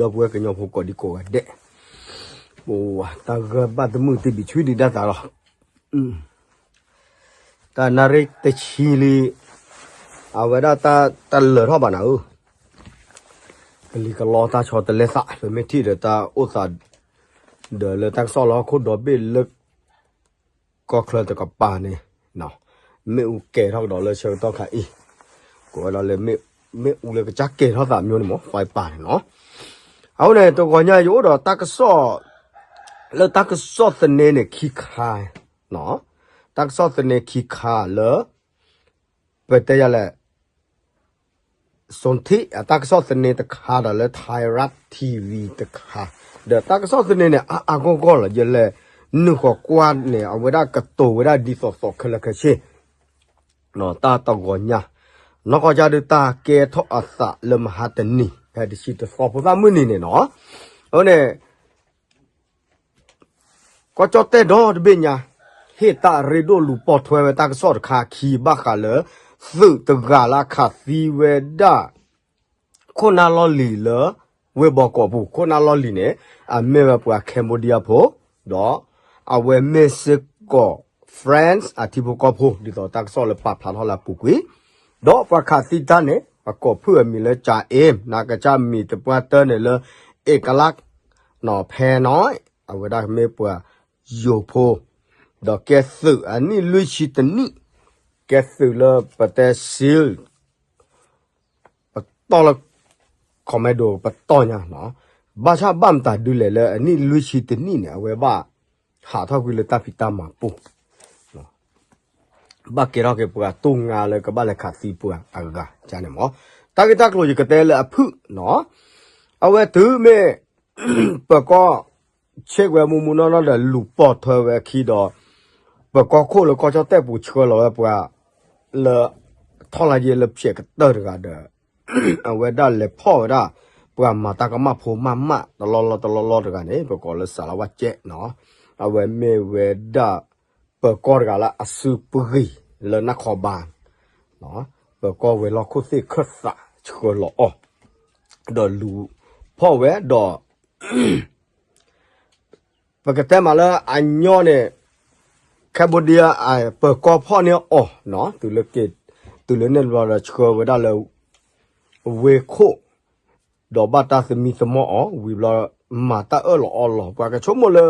ဒီပုၢ်ဝဲၢ်ကညီဖိကိးဒံကိးဂၤဒဲး, ပဝဲတၢ်ဂၢၢ်ဘၣ်တမုာ်တံၢ်ဘံးဆှံဒံးဒၣ်သးလီၤ. တၢ်နၣ်ရံၣ်တဆံလံ, အဝဲဒၣ်တၢ်တလၢာ်ထီၣ်ဘၣ်နၤဧၢ, ကလံၤကလီတၢ်ဆီတလဲသး ပမ့ၢ်ထံၣ်ဒီးတၢ်အိၣ်သး ဒီးလၢတၢ်ကစီၣ်လၢဟီၣ်ခိၣ်ဒီဘ့ၣ်လၢ ကီၢ်ချၢတကပၤန့ၣ်, မ့ၣ်အူကဲၤထီၣ်ကဒီးလၢဆၢကတီၢ်ခါအံၤ, ကိးဝဲဒၣ်လၢ မ့ၣ်အူလၢကစၢ်ကဲၤထီၣ်သးမျိုးန့ၣ်မ့ၢ် fire န့ၣ်နီၤ. အဃိန့ၣ် တဂီၤညါယအိၣ်ဒီးတၢ်ကစီၣ် လၢတၢ်ကစီၣ်သန့န့ၣ်ခံခါ, တၢ်ကစီၣ်သန့ခံခါလၢ ပတဲယၤလဲၣ် စိထံ အတၢ်ကစီၣ်သန့တခါဒီးလၢ Thai Rat T V တခါ, ဒီးတၢ်ကစီၣ်သန့န့ၣ် အါအါဂီၢ်ဂီၢ်လီၤ. ယလဲၤနုာ်ဃီၤကွၢ်န့ၣ် အဝဲဒၣ်ကတိၤဝဲဒၣ်ဒ်သိးသိးခဲလၢာ်ခဲဆ့ တၢ်တဂီၤညါ, နီၢ်ကီၢ်ကၢ်ဒုးတၢ်ကဲထီၣ်အသးလၢမဟါတနံၤ ဖဲတဆံတသီဖိသၣ်မုၢ်နံၤန့ၣ်နီၤ, အဃိန့ၣ် ကီၢ်ကၠီၣ်တဲၣ်ဒီတဘ့ၣ်ညါ ဟ့ၣ်တၢ်ရ့ဒိၣ်လူၤပိာ်ထွဲဝဲတၢ်ကစီၣ်တခါအခံ ဘၣ်ဃးလၢ သုးတဂၤလၢအခးသံဝဲဒၣ် ခိၣ်နၢ်လီၢ်လံၤလၢ ဝ့ၢ်ဘီကီးပူၤ, ခိၣ်နၢ်လီၢ်လံၤန့ၣ် အမ့ၢ်ဝဲပှၤ Cambodia ဖိ, ဒီးအဝဲမ့ၢ်စ့ၢ်ကီး France အထံဖိကီၢ်ဖိ ဒ်သိးတၢ်ကစီၣ်လၢပာ်ဖျါထီၣ်လၢအပူၤကွံာ်, ဒီးပှၤခးသံတၢ်န့ၣ် အကိးဖုၣ်အမံၤလၢ ကၠၤအ့မ် နကစၢ်မံၤတပှၢ်တၢၢ်န့ၣ်လၢ အ့ကလး နီၤဖဲနီၤ အဝဲဒၣ်မ့ၢ်ပှၤယိၤဖိ, ဒီးကဲသုးအနံၣ်လွံၢ်ဆံတနံၣ်, ကဲသုးလၢပတဲ seal ပတီၢ်လၢ commando ပတီၢ်ညါနီၤ, ဘၣ်ဆၣ်ဘၣ်မတၤဒုလဲၣ်လၢအနံၣ်လွံၢ်ဆံတနံၣ်န့ၣ် အဝဲဘၣ်ဟးထီၣ်ကွံာ်လၢတၢ်ဖံးတၢ်မၤပူၤ ဘၣ်ကဲထီၣ်က့ၤပှၤတူၢ်ငါလၢကဘၣ်လဲၤခးသံပှၤအဂၤန့ၣ်မ့ၢ်, တၢ်ဂ့ၢ်တၢ်ကျိၤယကတဲလၢအဖုၣ်နီၤ, အဝဲတုၤမ့ၢ် ပၢၤကီၢ် ဆ့ၣ်ဝဲမူမူနီၢ်နီၢ်ဒီးလူၤပိာ်ထွဲဝဲအခံဒီး ပၢၤကီၢ်ခိၣ်လၢကီၢ်ကၠီၣ်တဲၣ်ပူၤဆှၢလီၤဝဲပှၤ လၢ ထီၣ်လါယဲလၢဖျဲးကတၢၢ်တဂၤဒီး အဝဲဒၣ်လဲၤဖီၣ်ဝဲဒၣ် ပှၤမၤတၢ်ကမၣ်ဖိမးမး တလီၢ်လီၢ်တလီၢ်လီၢ်တဂၤန့ၣ် ပကိးလၢစးလါဝၣ်ကဲးနီၤ, အဝဲမ့ၢ်ဝဲဒၣ် ပၢၤကီၢ်တဂၤလၢအစုပဂံၢ်လၢနၢ်ခီဘါ, ပၢၤကီၢ်ဝဲၤလီၢ်ခိၣ်သ့ၣ်ခၢၣ်သးဆှၢလီၤအီၤ, ဒီးလူၤဖီၣ်ဝဲဒီး ပကတဲမးလၢအညီန့ၣ် Cambodia ပၢၤကီၢ်ဖီၣ်န့ၢ်အီၤနီၤ, တုၤလၢက့ၤ တုၤလၢန့ၣ်တဘျီဒီးဆှၢဝဲဒၣ်လၢ ဝ့ၢ်ခိၣ် ဒီးဘၣ်တၢ်သမံသမိးအီၤဝံၤဘျီ မၤတၢ်အၢၣ်လီၤအီလီၤ ပှၤကဆိကမိၣ်လၢ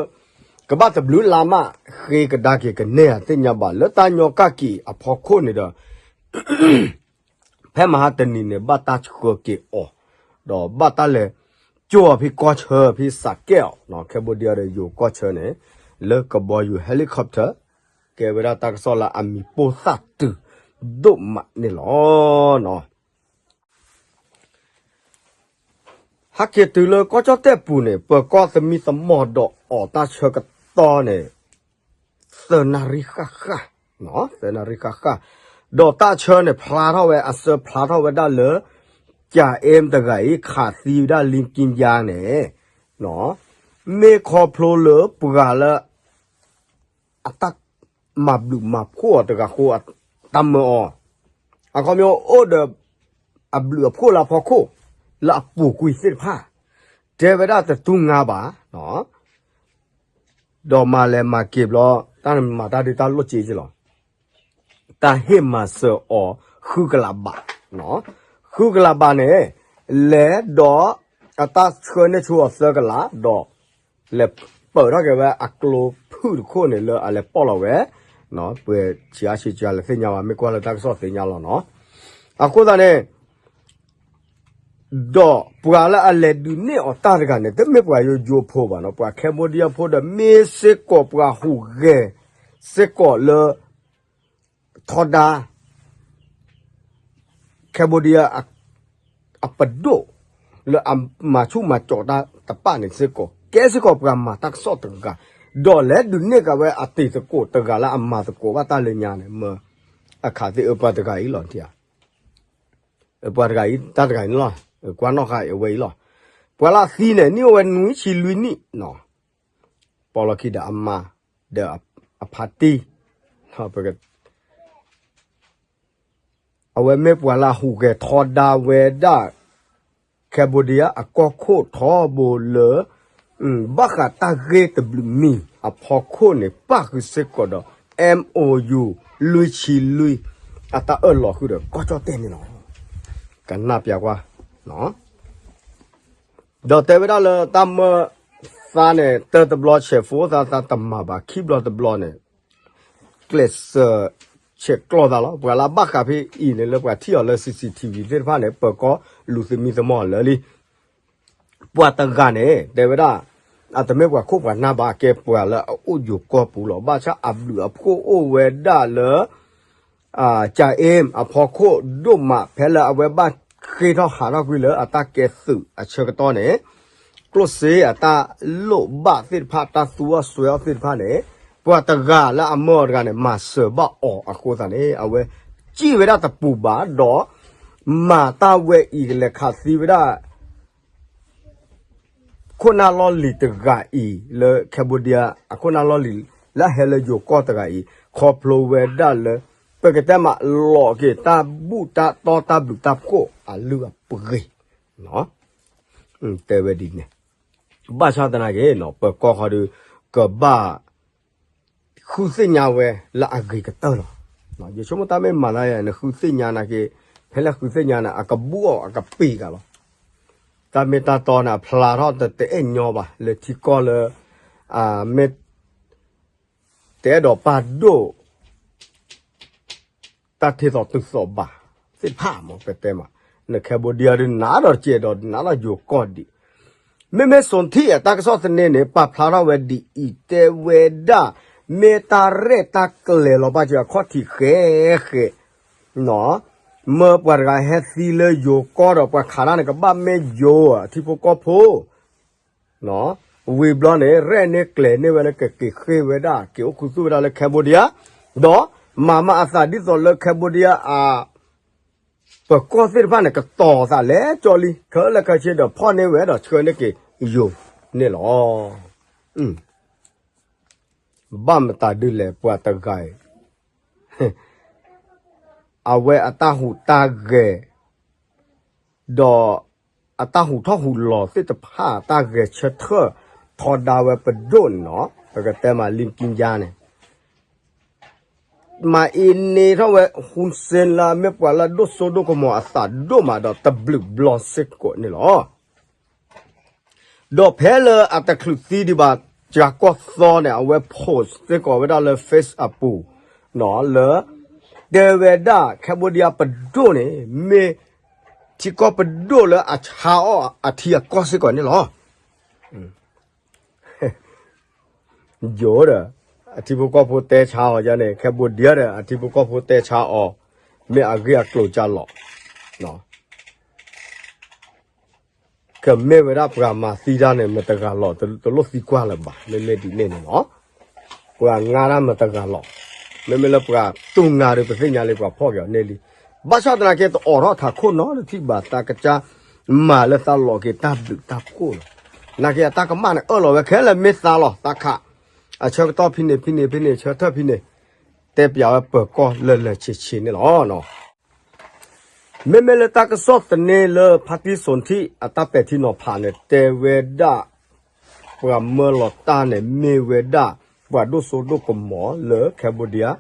ကဘၣ်တဘျုးလါမး ဃ့ကဒါက့ၤကန့ၢ်ဧါသ့ၣ်ညါဘၣ် လၢတၢ်ညီကၣ်က့ၤအဖီခိၣ်န့ၣ်ဒီး ဖဲမဟါတနံၤန့ၣ် ဘၣ်တၢ်ဆှၢက့ၤအီၤ, ဒီးဘၣ်တၢ်လဲၤ ကၠိအီၤဖဲကီၢ်ဆၢဖဲစးကဲးအီၤ Cambodia ဒီးယိၤကီၢ်ဆၢန့ၣ် လၢကဘီယူၤ helicopter ကဲဝဲဒၣ်တၢ်ကစီၣ်လၢအမံၤပိၢ်သၣ်တုၤဒိၣ်မးန့ၣ်လီၤ. ဟဲက့ၤတုၤလၢကီၢ်ကၠီၣ်တဲၣ်ပူၤန့ၣ် ပၢၤကီၢ်သမံသမိးဒီးအီၤတၢ်ဆၢကတီၢ်န့ၣ် သၢနၣ်ရံၣ်ဃၣ်ဃၣ်, သၢနၣ်ရံၣ်ဃၣ်ဃၣ်, ဒီးတၢ်ဆၢန့ၣ်ဖျါထီၣ်ဝဲ အစၢဖျါထီၣ်ဝဲဒၣ်လၢ ကၠၤအ့မ်တဂၤအံၤ ခးသံဝဲဒၣ်လံကံယါန့ၣ် မ့ၢ်ခီဖျိလၢပှၤလၢ အတၢ်မၤဘျုးမၤဖှိၣ်အီၤတဂၤဃိ တၢ်မၢအီၤ, အခီပညီအိၣ်ဒီး အဘျုးအဖှိၣ်လၢအဖီခိၣ် လၢအပူၤကွံာ်သ့ၣ်တဖၣ်, တဲဝဲဒၣ်တတူၢ်ငါဘၣ်, ဒီးမၤလဲၤမၤက့ၤဘျီ တၢ်မၤတၢ်ဒုးတၢ်လိၣ်က့ၤက့ၤလီၤ. တၢ်ဟ့ၣ်မၤစၢၤအီၤ ဃုကလးဘး, ဃုကလးဘးန့ၣ် လဲၤဒီး အတၢ်ဆှၢန့ၢ်ဆူအီၤသၢကလး ဒီး လဲၤပၢၢ်ထီၣ်က့ၤဝဲအကျိဖုၣ်တခိၣ်န့ၣ်လၢအလဲၤပိာ်လီၤဝဲ, ပှဲၤဆံးအါဆံးကလဲၤသ့ၣ်ညါဘၣ် မ့ၢ်ကွၢ်လၢတၢ်ကစီၣ်သ့ၣ်ညါလီၤနီၤ. အဃိသတးန့ၣ် ဒီးပှၤလၢအလဲၤဒုးနဲၣ်အီၤတၢ်တဂၤန့ၣ် တမ့ၢ်ပှၤယိယိဖိဘၣ်နီၤ, ပှၤ Cambodia ဖိဒီး မ့ၢ်စ့ၢ်ကီးပှၤဟူးဂဲၤ စ့ၢ်ကီးလၢ ထီဒါ Cambodia အပဒိၣ် လၢအမၤဆူၣ်မၤကၠီးတၢ်တပၣ်န့ၣ်စ့ၢ်ကီး ကဲစ့ၢ်ကီးပှၤမၤတၢ်ကစီၣ်တဂၤ, ဒီးလဲၤဒုးနဲၣ်က့ၤဝဲအတံၤသကိးတဂၤလၢအမၤသကိးဘၣ်တၢ်လၢညါန့ၣ် မ့ၢ်အခးသ့ၣ်အပှၤတဂၤအံၤလီၤ. ပှၤတဂၤအံၤ တၢ်တဂၤအံၤန့ၣ်လီၤ, ကွၢ်နီၣ်ဃာ်အဝဲအံၤလီၤ. ပှၤလၢအသံန့ၣ် နံၣ်အိၣ်ဝဲနွံဆံလွံၢ်နံၣ်နီၤ, ပိာ်လီၤခံဒီးအမါ ဒီးအဖါတံၢ်, အဝဲမ့ၢ်ပှၤလၢအဟူးဂဲၤထီဒါဝဲဒၣ် Cambodia အကီၢ်ခိၣ်ထီဘိလၢ ဘၣ်ဃးတၢ်ဂ့ၢ်တဘျုးမံၤအဖီခိၣ်န့ၣ် ပၣ်ဃုာ်စ့ၢ်ကီးဒီး M O U လွံၢ်ဆံလွံၢ် အတၢ်အၢၣ်လီၤဃုာ်ဒီးကီၢ်ကၠီၣ်တဲၣ်န့ၣ်လီၤ. ကနၣ်ပျးကွၢ် ဒီးတဲဝဲဒၣ်လၢတၢ်မၢသါန့ၣ် တၢတဘျီ ဆဲးဖိသါသးတမၤဘၣ် ခံဘျီတဘျီန့ၣ် ကျဲးစၢးဆဲးကျိးသးလီၤ. ပှၤလၢအဘၣ်ဃးဖဲအံၤန့ၣ် လၢပှၤထံၣ်အီၤလၢ C C T V သ့ၣ်တဖၣ်န့ၣ် ပၢၤကီၢ်လူၤသမံသမိးလၢာ်လံ. ပှၤတဂၤန့ၣ် တဲဝဲဒၣ် အတမ့ၢ်ပှၤခိၣ်ပှၤနၢ်ဘၣ် ကဲပှၤလၢအအိၣ်ယိၤကီၢ်ပူၤလီၤ. ဘၣ်ဆၣ်အဘျုးအဖှိၣ်အိၣ်ဝဲဒၣ်လၢ ကၠၤအ့ၣ် အဖီခိၣ်ဒိၣ်မး ဖဲလၢအဝဲဘၣ်ဃ့ထီၣ်ဟးထီၣ်ကွံာ်လၢအတၢ်ကဲသုးအဆၢကတီၢ်န့ၣ် ကျိၣ်စ့အတၢ်လိၣ်ဘၣ်သ့ၣ်တဖၣ် တၢ်သူအီၣ်စွဲအီၣ်သ့ၣ်တဖၣ်န့ၣ် ပှၤတဂၤလၢအမၢအီၤတဂၤန့ၣ် မၤစၢၤဘၣ်အီၤအဃိသတးန့ၣ် အဝဲစံၣ်ဝဲဒၣ်တပူၤဘၣ်ဒီး မၤတၢ်ဝဲအံၤကလဲၤခးသံဝဲဒၣ် ခိၣ်နၢ်လီၢ်လံၤတဂၤအံၤ လၢ Cambodia အခိၣ်နၢ်လီၢ်လံၤ လၢအဟဲလၢယိၤကီၢ်တဂၤအံၤ ခီဖျိဝဲဒၣ်လၢ ပကတဲမးလီၤက့ၤတၢ်ဘူၣ်တၢ်တီတၢ်ဘျုးတၢ်ဖှိၣ်အလုၢ်အပှ့ၤ တဲဝဲဒ်န့ၣ် ဘၣ်ဆၣ်သနာ်က့ ပၢၤကီၢ်ခီဒီး ကဘၣ် ဃုသ့ၣ်ညါဝဲလၢအဂ့ၤကတၢၢ်လီၤ. ယဆိကမိၣ်တၢ်မ့ၢ်မၤသးယၤ နဃုသ့ၣ်ညါနာ်က့ ဖဲလၢဃုသ့ၣ်ညါန့ၣ် အကဘူၣ်အီၤအကပ့ၤကလီၤ. တၢ်မ့ၢ်တၢ်တီန့ၣ် အဖျါထီၣ်တတအဲၣ်ညီဘၣ် လၢထံကီၢ်လၢ မ့ၢ် တအဲၣ်ဒိးပာ်ဒိၣ် တၢ်ထံၣ်သိးတုၤသိးဘၣ်သ့ၣ်တဖၣ်မ့ၢ်ပတဲမး န Cambodia ဒုးနးဒီးစဲးဒီးနးဒီးယိၤကီၢ်ဒံး မ့မ့ၢ် Son Htee အတၢ်ကစီၣ်သန့န့ၣ် ပာ်ဖျါထီၣ်ဝဲဒ်အံၤ တဲဝဲဒၣ် မ့ၢ်တၢ်ရဲၣ်တၢ်ကျဲၤလီၤ ဘၣ်စၢၤအခီၣ်ထံးဃဲဃဲ မၢပှၤတဂၤဟဲသံလၢယိၤကီၢ်ဒီး ပှၤခးတၢ်န့ၣ်ကဘၣ်မ့ၢ်ယိၤအထံဖိကီၢ်ဖိ ဝံၤဘျီန့ၣ် ရဲၣ်န့ၢ်ကျဲၤန့ၢ်ဝဲလၢကက့ၤဃ့ၢ်ဝဲဒၣ် က့ၤအိၣ်ခူသူၣ်ဝဲဒၣ်လၢ Cambodia ဒီးမၤမၤအသးဒ်သိးလၢ Cambodia အ ပၢၤကီၢ်သ့ၣ်တဖၣ်န့ၣ် ကတီၤသးလဲၤကၠီလံ ခဲလၢာ်ခဲဆ့ဒီးဖီၣ်န့ၢ်ဝဲဒီးဆှၢန့ၢ်က့ၤယိၤန့ၣ်လီၤ. ဘၣ်မတၤဒုလဲၣ် ပှၤတဂၤအံၤ အဝဲအတၢ်ဟူးတၢ်ဂဲၤ ဒီးအတၢ်ဟူးထီၣ်ဟူးလီၤသ့ၣ်တဖၣ် တၢ်ဂဲၤဆၢထၢၣ်ထီဒါဝဲပဒိၣ်န့ၣ်နီၤ ပကတဲမး လံကံယါန့ၣ် မၤအံၤန့ၢ်ထီၣ်ဝဲ Hun Sen လၢအမ့ၢ်ပှၤလၢအဒိၣ်စိဒိၣ်ကမီၤအသးဒိၣ်မးဒီးတဘျုးဘျီစ့ၢ်ကီးန့ၣ်လီၤ. ဒီးဖဲလၢအတချုးသံဒံးဘၣ် ကၠၤကီၢ်သီန့ၣ် အဝဲ post စ့ၢ်ကီးဝဲဒၣ်လၢ Facebook လၢ တဲဝဲဒၣ် Cambodia ပဒိၣ်န့ၣ် မ့ၢ်ထံကီၢ်ပဒိၣ်လၢအဆါအီၣ်အထံအကီၢ်စ့ၢ်ကီးန့ၣ်လီၤ. ယိၤဒီး အထံဖိကီၢ်ဖိတဲဆါအီၤယါန့ၣ် Cambodia ဒီး အထံဖိကီၢ်ဖိတဲဆါအီၤ မ့ၢ်အဂ့ၢ်အကျိၤကၢ်လီၤ. ကမ့ၢ်ဝဲဒၣ်ပှၤမၤသံတၢ်န့ၣ် မတဂၤလီၤ တလိၣ်သံကွၢ်လၢၤဘၣ် မ့မ့ၢ်ဒ်န့ၣ်န့ၣ်လီၤ. ပှၤငါတၢ်မတဂၤလီၤ. မ့မ့ၢ်လၢပှၤတူၢ်ငါဒီး ပသ့ၣ်ညါလံပှၤဖီၣ်က့ၤအီၤန့ၢ်လံ. ဘၣ်ဆၣ်သနာ်က့ တအိးထီၣ်ထးခိၣ်နီတထံၣ်ဘၣ် သးကစၢ် မၤလၢသးလီၤက့ၤတၢ်ဘျုးတၢ်ဖှိၣ်လီၤ. နာ်က့အတၢ်ကမၣ်န့ၣ် အၢၣ်လီၤဝဲခဲလၢာ်မ့ၢ်သးလီၤ သးခး အဆၢကတီၢ်ဖဲန့ၣ် ဖဲန့ၣ် ဖဲန့ၣ် ဆၢထၢၣ်ဖဲန့ၣ် တဲပျးဝဲပၢၤကီၢ်လၢလၢာ်ဆ့ဆ့န့ၣ်လီၤ. မ့မ့ၢ်လၢတၢ်ကစီၣ်သန့လၢ ဖါတံၢ်စိၤထံၣ် အတၢ်ပဲာ်ထံနီၤဖးန့ၣ် တဲဝဲဒၣ် ပှၤမၢလီၤတၢ်န့ၣ် မ့ၢ်ဝဲဒၣ် ပှၤဒိၣ်စိဒိၣ်ကမီၤလၢ Cambodia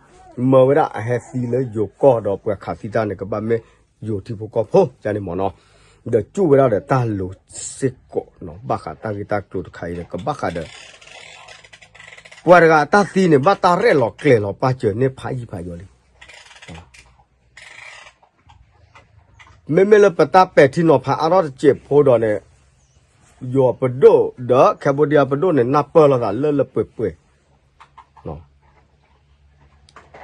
မၢဝဲဒၣ်အဟဲသံလၢယိၤကီၢ်ဒီးပှၤခးသံတၢ်န့ၣ် ကဘၣ်မ့ၢ်ယိၤထံဖိကီၢ်ဖိ ယါန့ၣ်မ့ၢ်နီၤ ဒီးကၠူၣ်ဝဲဒၣ်ဒီးတၢ်လိၤစ့ၢ်ကီးနီၤ ဘၣ်ဃးတၢ်ဂ့ၢ်တၢ်ကျိၤတခါအံၤဒီး ကဘၣ်ဃးဒီး ပှၤတဂၤအတၢ်သံန့ၣ် ဘၣ်တၢ်ရဲၣ်လီၤကျဲၤလီၤပာ်စၢၤန့ၢ်ဖးယံာ်ဖးယီၤလံ. မ့မ့ၢ်လၢပတၢ်ပဲာ်ထံနီၤဖးအါထီၣ်တစဲးဖိဒီးန့ၣ် ယိၤပဒိၣ်ဒီး Cambodia ပဒိၣ်န့ၣ် နၢ်ပၢၢ်လိာ်သးလၢလၢပှဲၤပှဲၤ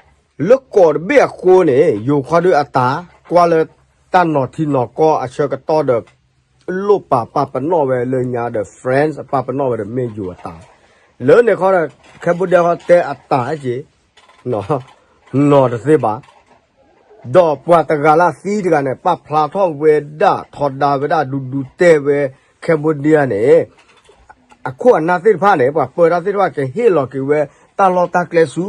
လၢကီၢ်တဘ့ၣ်အဃိန့ၣ် ယိၤခီဒုအတၢ်ကွၢ်လၢတၢ်နီၤထံနီၤကီၢ်အဆၢကတီၢ်ဒီး လိၣ်ပာ်ပာ်ပနီၣ်ဝဲလၢညါဒီး France အပာ်ပနီၣ်ဝဲဒီးမ့ၢ်ယိၤအတၢ် လၢန့ၣ်ခီဒီး Cambodia ခီတဲအတၢ်က့ၤ နီၤတသ့ဘၣ် ဒီးပှၤတဂၤလၢအသံတဂၤန့ၣ် ပာ်ဖျါထီၣ်ဝဲဒၣ် ထီဒါဝဲဒၣ်ဒူဒူတဲဝဲ Cambodia န့ၣ် အခိၣ်အနၢ်သ့ၣ်တဖၣ်န့ၣ် ပှၤပၢတၢ်သ့ၣ်တဖၣ်ကဟ့ၣ်လီၤက့ၤဝဲ တၢ်လီၢ်တၢ်ကျဲဆူ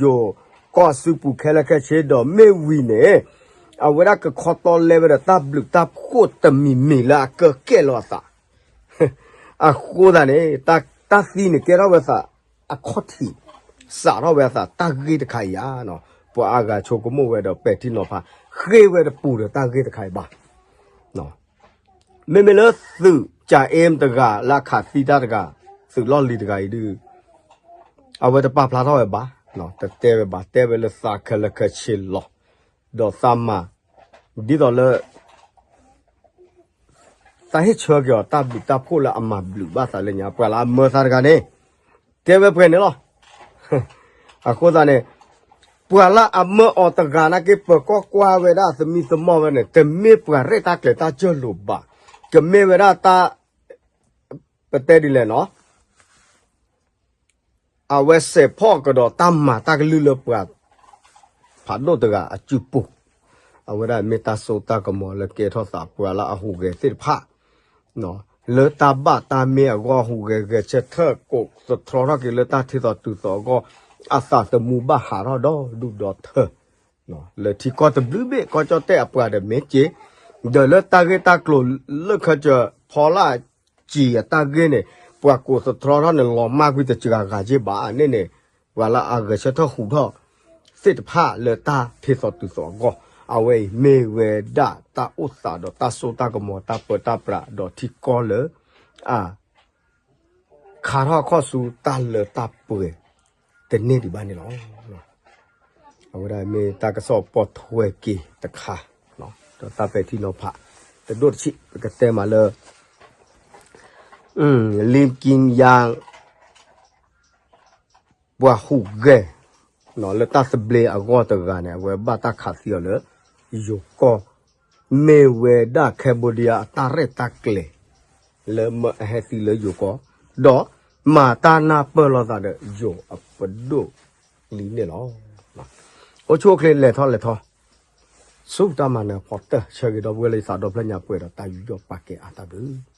ယိၤကီၢ်စုပူၤခဲလၢာ်ခဲဆ့ဒီးမ့ၢ်ဝံၤန့ၣ် အဝဲဒၣ်ကခီတီလဲဝဲဒီးတၢ်ဘျုးတၢ်ဖှိၣ်တမံၤမံၤလၢအကၢကဲၣ်လီၤအသး အဃိသတးန့ၣ် တၢ်သံန့ၣ်ကဲထီၣ်ဝဲသး အခီၣ်ထံး စးထီၣ်ဝဲအသးတၢ်ဂ့ၢ်တခါအံၤဧါ. ပှၤအါဂၤဆိကမိၣ်ဝဲဒီးပဲာ်ထံနီၤဖး ဃ့ၢ်ဝဲတပူၤဒီးတၢ်ဂ့ၢ်တခါအံၤဘၣ်. မ့မ့ၢ်လၢသုးကၠၤအ့တဂၤလၢအခးသံတၢ်တဂၤ သုးလီၢ်လံၤတဂၤအံၤဒုး အဝဲတပာ်ဖျါထီၣ်ဝဲဘၣ်, တတဲဝဲဘၣ်, တဲဝဲလၢသးခဲလၢာ်ခဲဆ့လီၤ. ဒီးသးမၤ ဒ်သိးလၢ သးဟ့ၣ်ဆၢက့ၤအီၤတၢ်ဘျုးတၢ်ဖှိၣ်လၢအမၤဘျုးဘၣ်သးလၢညါ ပှၤလၢအမၢသးတဂၤန့ၣ် တဲဝဲပှဲၤန့ၣ်လီၤ. အဃိသတးန့ၣ် ပှၤလၢအမၢအီၤတဂၤနာ်က့ ပၢၤကီၢ်ကွၢ်ဝဲဒၣ်သမံသမိးဝဲန့ၣ် တမ့ၢ်ပှၤရဲၣ်တၢ်ကျဲၤတၢ်စၢၢ်လိာ်ဘၣ်, ကမ့ၢ်ဝဲဒၣ်တၢ် ပတဲဒ်လဲၣ်နီၤ အဝဲစဲးဖီၣ်ကဒီးတၢ်မၤတၢ်ကလုၢ်လၢပှၤ ဖးဒိၣ်တဂၤအစုပူၤ, အဝဲဒၣ်မ့ၢ်တၢ်စိတၢ်ကမီၤလၢကဲထီၣ်သးပှၤလၢအဟူးဂဲၤသ့ၣ်တဖၣ်, လၢတၢ်ဘၣ်တၢ်မ့ၢ်အဂီၢ် ဟူးဂဲၤဂဲၤဆၢထၢၣ်ကိးသတြီထီၣ်က့ၤလၢတၢ်ထံသီတုၤသီအဂီၢ်, အသးသမူဘၣ်ဟးထီၣ်ဒီဒူၣ်ဒီထၢ လၢထံကီၢ်တဘျုးဘ့ၣ် ကီၢ်ကၠီၣ်တဲၣ်အပှၤဒီးမ့ၢ်က့ၤ, ဒီးလၢတၢ်ဂ့ၢ်တၢ်ကျိၤလၢခၢၣ်စၢၤဖီလာ်ကံၤအတၢ်ဂ့ၢ်န့ၣ် ပှၤကိးသတြီထီၣ်န့ၣ် လီၤမၢ်ကွံာ်တစှၤဂၤက့ဘၣ်န့ၣ်န့ၣ်, ပှၤလၢအဂဲၤဆၢထၢၣ်ဟူးထီၣ်သ့ၣ်တဖၣ်လၢတၢ်ထံသီတုၤသီအဂီၢ်, အဝဲအံၤမ့ၢ်ဝဲဒၣ်တၢ်အိၣ်သးဒီးတၢ်စိတၢ်ကမီၤ တၢ်ပၢတၢ်ပြးဒီးထံကီၢ်လၢ အ ခးထီၣ်အခီၣ်ဆူတၢ်လၢတၢ်ပှဲၤတန့ၢ်ဒံးဘၣ်န့ၣ်လီၤ. အဝဲဒၣ်မ့ၢ်တၢ်ကစီၣ်ပိာ်ထွဲက့ၤတခါ, ဒီးတၢ်ပဲာ်ထံနီၤဖး တဒိၣ်တဆံး ပကတဲမးလၢ လံကံယါ ပှၤဟူးဂဲၤ လၢတၢ်သဘျ့အဂီၢ်တဂၤန့ၣ် အဝဲဘၣ်တၢ်ခးသံအီၤလၢ ယိၤကီၢ်, မ့ၢ်ဝဲဒၣ် Cambodia အတၢ်ရဲၣ်တၢ်ကျဲၤ လၢမၢအဟဲသံလၢယိၤကီၢ်, ဒီးမၤတၢ်နၢ်ပၢၢ်လိာ်သးဒီးယိၤအပဒိၣ်လံန့ၣ်လီၤ. အိၣ်ဆူၣ်အိၣ်ချ့လဲၤထီၣ်လဲၤထီ ဆူတၢ်မၤနၢၤဖီတၢၢ် ဆၢဂ့ၤဒီပုၢ်ဝဲၢ်လၢယသးဒီဖျၢၣ်ညါပှဲၤဒီးတၢ်ယူးယီၣ်ပာ်ကဲအါတၢ်ဘျုး